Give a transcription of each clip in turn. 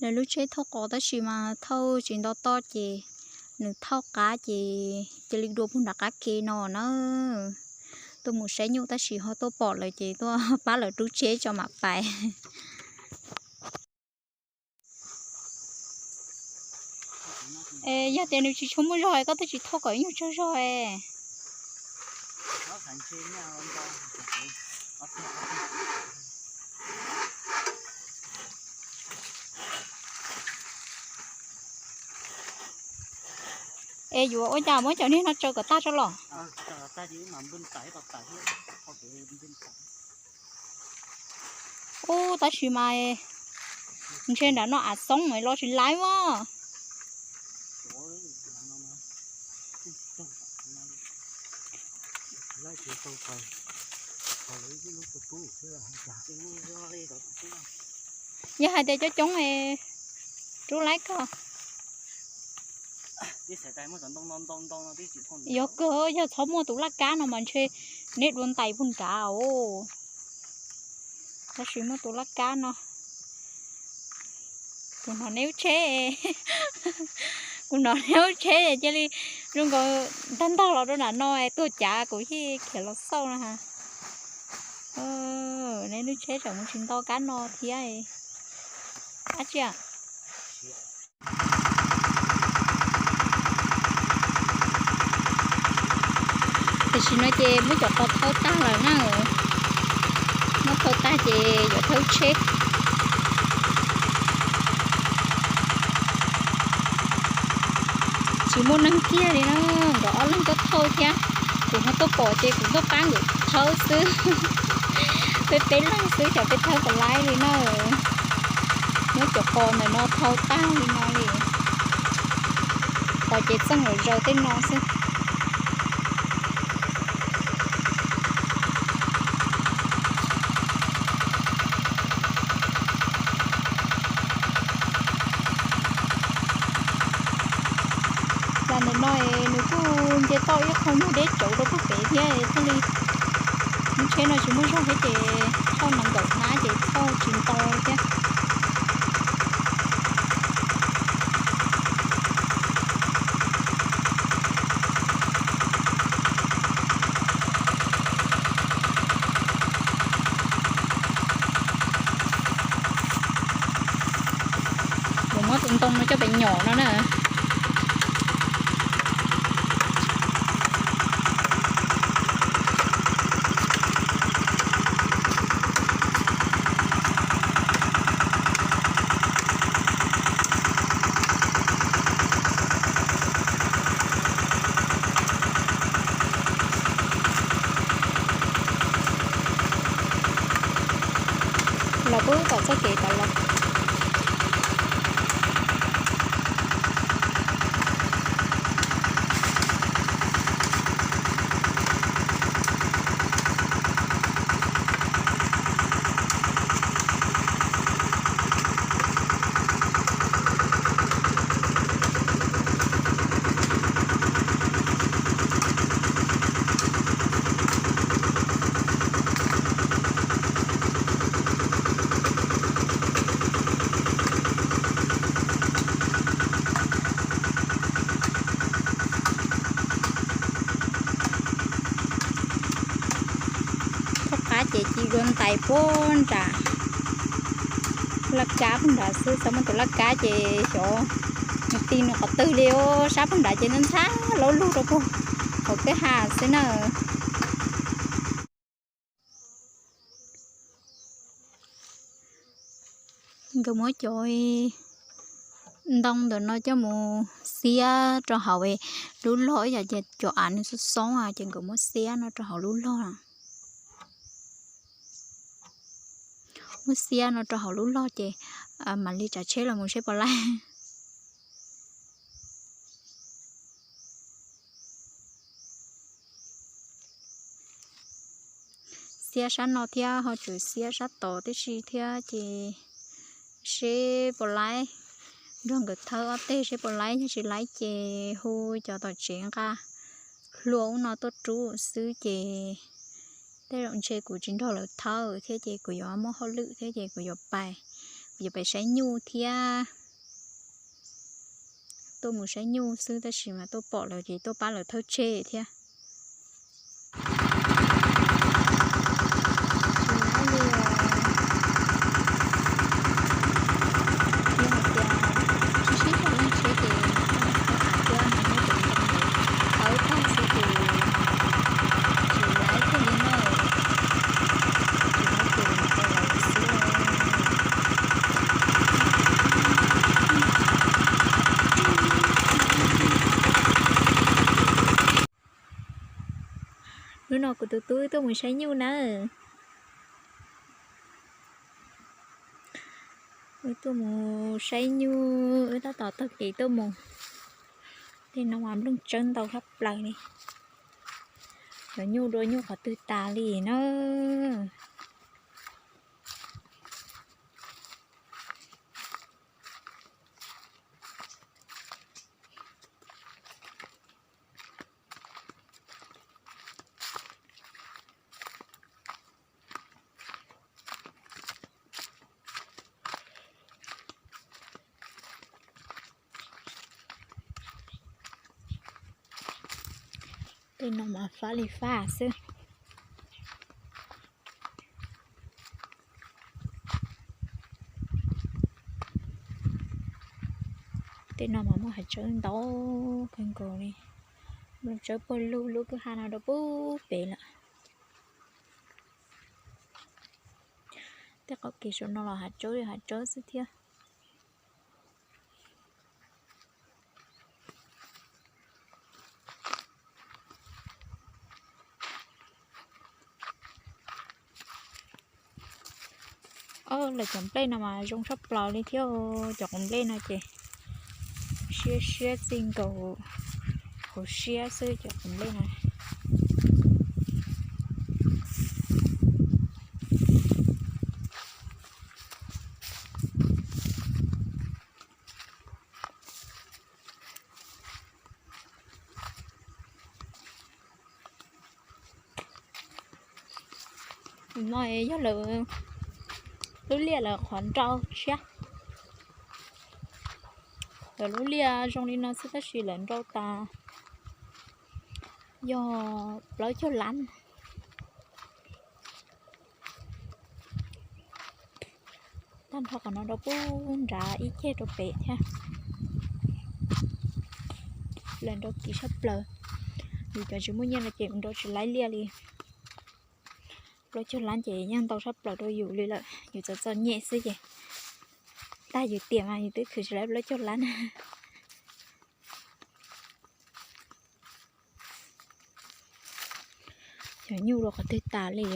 Lawv lub tsheb thauj qos tab sis mas thauj tsis nto toj ces nws thauj qab ces cia li dua puag nram qab ke no na. Tuaj mus saib nyuj tab sis ho tuaj pom lawm ces tuaj pab lawv rub tsheb tso mam pais. Es yog tias nws tsis tshua muaj zog koj twb tsis thauj kom ib nyuag tsawg zog es. Es yuav ua cas muab cov niag no tsaws kom tag tso los? Ub, tab sis mas ntshe nram no av xoob los tsis laib mas. Yog hais tias coob coob es rub laib koj. Yog kawg, yog txhob muaj tus laj kab no mas ntshe neb dua ntais puag nrad os. Tab sis muaj tus laj kab no. Kuv hnov neb lub tsheb, kuv hnov neb lub tsheb cia li zoo nkaus ntag ntog los rau nram no es tuag cav kuv yeej khiav los xauj no ha. Neb lub tsheb tseem mus tsis nto kab no thiab. Dab tsi? Tam sim no ces muab cov qos thau tag lawm na. Muab thau tag ces yuav thawb tsheb. Tsis muaj neeg kiag li na, nkawd ob leeg tuaj thauj thiab. Kuv ho tuaj pom ces kuv tuaj pab nkawd thawb xwb. Peb peb leeg xwb xyov peb thawb puas laib li na. Muab cov qos ntawm no thau tag li no li. Qos ces txeej lawm zaws tej no xwb. Plas ntawm no es nws kuj nce toj ib qho nyuag deb tsawv rau puag pem thiab thiaj li, lub tsheb no tsis muaj zog thiab ces thauj nees nkaum hnab ces thauj tsis nto thiab. Kuv muab tus ntoo no coj pem nyom no na. Los pub tom txoj kev tod los. Thauj qab ces ci dua ntais puag nram laj kab puag nrad xwb, xav muaj tus laj kab ces xyov nws ti nws qhov twg li os, sab puag nrad ces ntxhab laub lug rau puag hauv kwj ha xwb na. Nkawd muab cov ntoo ntawm no coj mus xiab rau hauv lub log, ib yam li cov av nws xoob xoob ces nkawd muab xiab no rau hauv lub log. Muab xiab no rau hauv lub log ces mam li tsav tsheb los mus seb puas laib. Xiab sab no thiab ho tseem xiab sab tod tib si thiab ces seb puas laib. Nrog nkawd thawb ob teg seb puas laib, yog tsis laib ces hu cov tom tsev nqa hlua ub no tuaj rub xwb ces tej zaum ntshe kuv tsis nrog lawv thawb thiab ces kuv yuav muaj hauj lwm thiab ces kuv yuav pais yuav pem saib nyuj thiab. Tuaj mus saib nyuj xwb tab sis mas tuaj pom lawm ces tuaj pab lawv thawj tseg thiab. Tsis laib li os. Yog hais tias sib sib zog leej tsheb ces tuaj hais tias nws muaj tus ntoo ntawd tawv tag xwb ces tsis laib thiaj li no. Tsis laib ces mus rau lawv xwb. Hnub no kuv tus tub wb tuaj mus saib nyuj na. Wb tuaj mus saib nyuj, wb tab tom taug kev tuaj mus. Tej no mas nplooj tsawb ntau tshaj plaws li. Cov nyuj dua nyuj qhov twg tas li na. Tej no mas fab li fab xwb. Tej no mas muaj hav tsawb ntau kawg nkaus li. Muaj tsawb puag lug lub kwj ha no rau pub pem lawm. Tej qhov kev saum no los hav tsawb li hav tsawb xwb thiab. Lawv cov nplej no mas zoo tshaj plaws li thiab. Cov quav nplej no ces siab siab txij nkaus hauv siab xwb cov quav nplej no. No yog lawv lub liaj lawv qhov nrau tshiab. Lawv lub liaj zoo li no xwb tab sis lawv nrau tas yog plaub caug lab. Tag nrho qhov no rau pub nrad ib ceg rau pem thiab. Lawv nrau kim tshaj plaws. Yus cov tsis muaj nyiaj no ces nrau tsis laib liaj li. Plaub caug lab ces yeej ntau tshaj plaws rau yus li lawm, yus txom txom nyem xwb ces tag yus tiam mas yus twb khwv tsis laib plaub caug lab na. Cov nyuj los qhov twg tas li,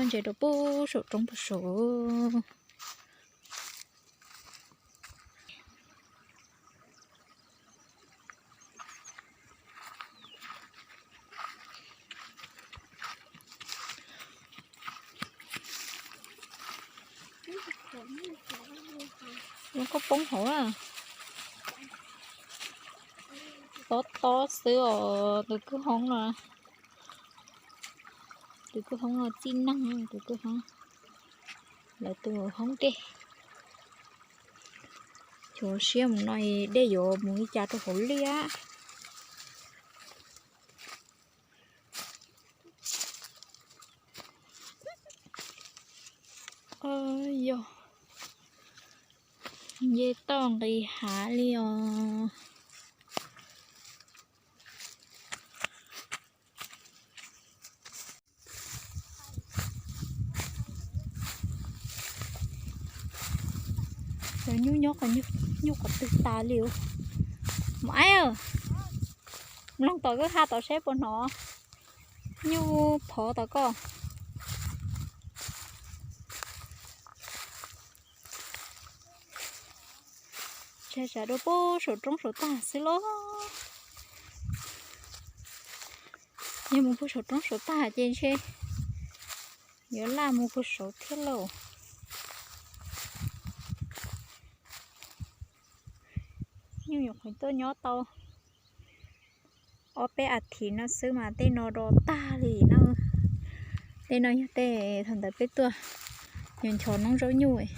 ntsia rau pub saum roob puag saud. Zoo nkauj poob hauv. Tob tob xwb os tus kwj hoob no. Tus kwj hoob no txij neeg, tus kwj hoob, lawv tus hoob dej. Xyov siab mus no dej yuav mus li cas rau hauv liaj. Yog nce toj nqis hav li os. Cov nyuj nyob qhov, nyuj qhov twg tas li. Maib, mloog tom kwj ha tom seb puas hnov nyuj phov tom koj. Ntshe sav rau puag saum roob saud tag xwb lauj. Yog mus puag saum roob saud tag ces ntshe yuav laj mus puag saud thiab lauj. Nyuj nyuam qhuav tuaj nyob tau ob peb as thiv no xwb mas tej no do tag li na. Tej no yog tej thaum ntawd peb tuaj nchos noob zaub nyuj.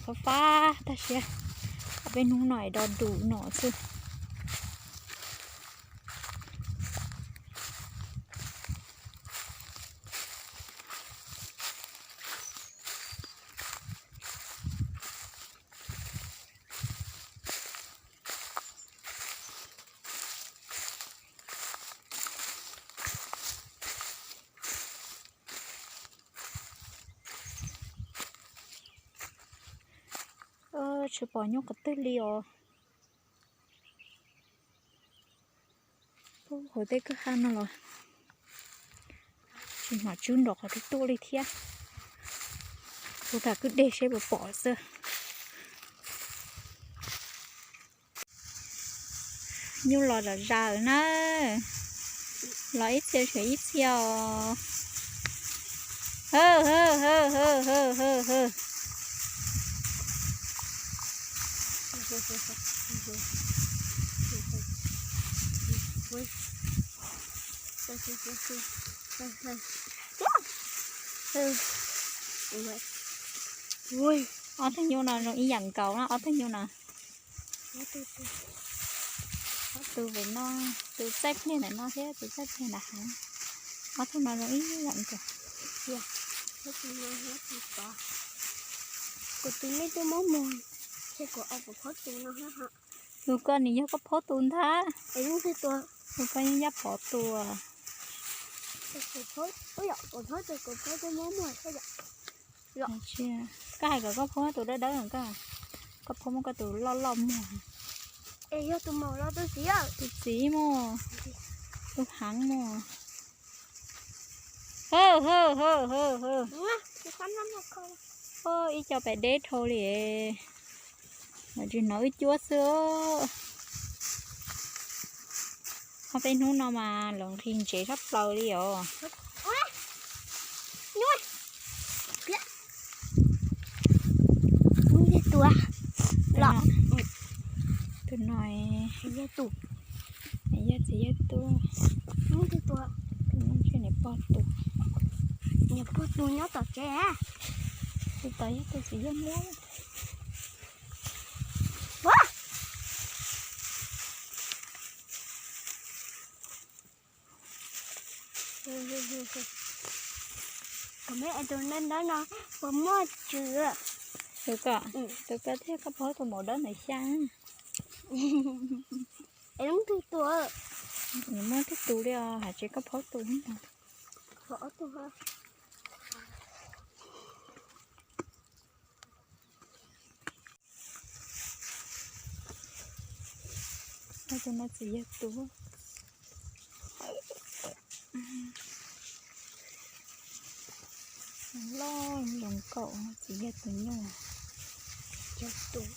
Fab fab tag siab, ob peb hnub no es do dus no xwb. Tsis pom nyuj qhov twg li os. Hauv tej kwj ha no los tsis hnov tswb nrov qhov twg tuaj li thiab. Kuv tham kwj deg seb puas pom xwb. Nyuj los zom zaws na, los ib txhia tshuav ib txhia os. Hawj hawj hawj hawj hawj hawj hawj. Ob tug nyuj no zoo ib yam nkaus na, ob tug nyuj no. Ob tug pem no, tus txaij pliag ntawm no thiab tus txaij pliag ntawm hav. Ob tug no zoo ib yam nkaus. Kuv tus me tub mob muag, ces kuv au kuv phob tus no. Tus koj nws yog koj phob tus ntag. Tus koj yeej yaj pov tus. Koj hais kom koj phob tus dawb dawb, koj, koj phob muab koj tus loj loj muag. Es yog tus maum los tus txiv? Tus txiv mog, tus heev mog. Hawj hawj hawj hawj hawj. Ib co pem deb dhau li. Tsis hnov wb cuab xwb. Ob peb hnub no mas lawv nqhis ntsev sab plaws li os. Tus no, tus no, yog txiv yawg tub, tus no yog niam pog tus. Niam pog tus nyob tom tsev. Tus tod yog tus txiv yawg muab. Tus me tus dawb dawb no puas muaj tswv? Tus koj, tus koj thiab koj phob tus maum dawb ntawm xya. Es leej twg tua? Nws muaj twg tus li os, hais tsis koj phob tus ntag. Tus no txiv yawg tus. Loj zoo nkaus txiv yawg tus nyuj. Yawg tus.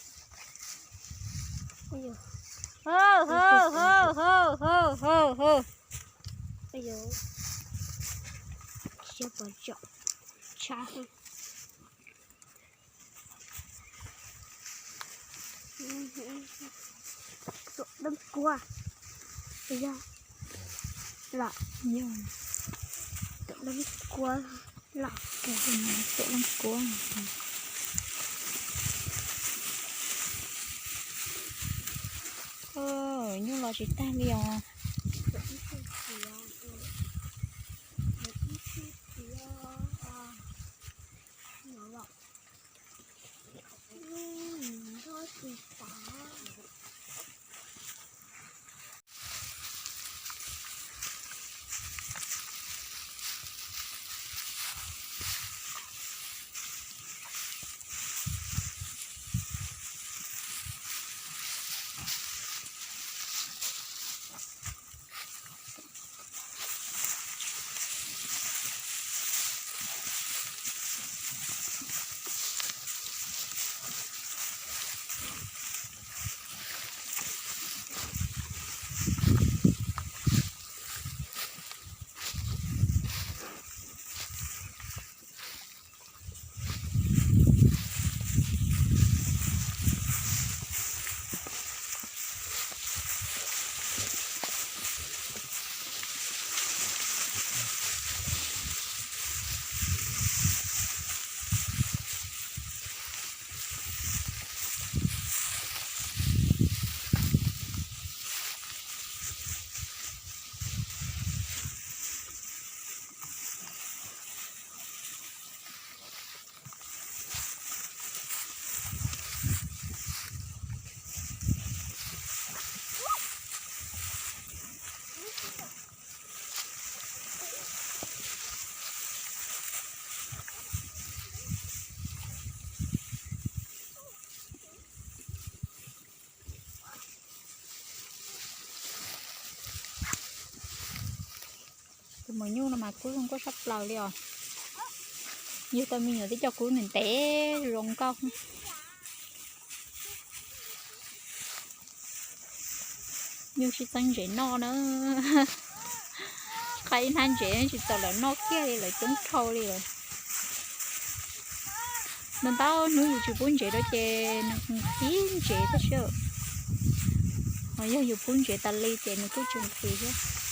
Tsis pom tsom tshaj. Tuam dab kuab. Yog, los, yog tuam dab kuab los. Tuam dab kuab. Nyuj los tsis tag li os. Maum nyuj no mas kub zoo nkauj tshaj plaws li os. Yug tau me nyuam twb coj kub ntev ntev zoo nkauj. Nyuj sib txeeb ntsev noj na. Qhov ib hnab ntsev tsis txaus lawv noj kiag li, lawv coob dhau li lawm. Nws ntau hnub yus tsis pub ntsev rau ces nws nqhis ntsev tab sis. Ho yog yus pub ntsev tas li ces nws kuj tsis nqhis thiab.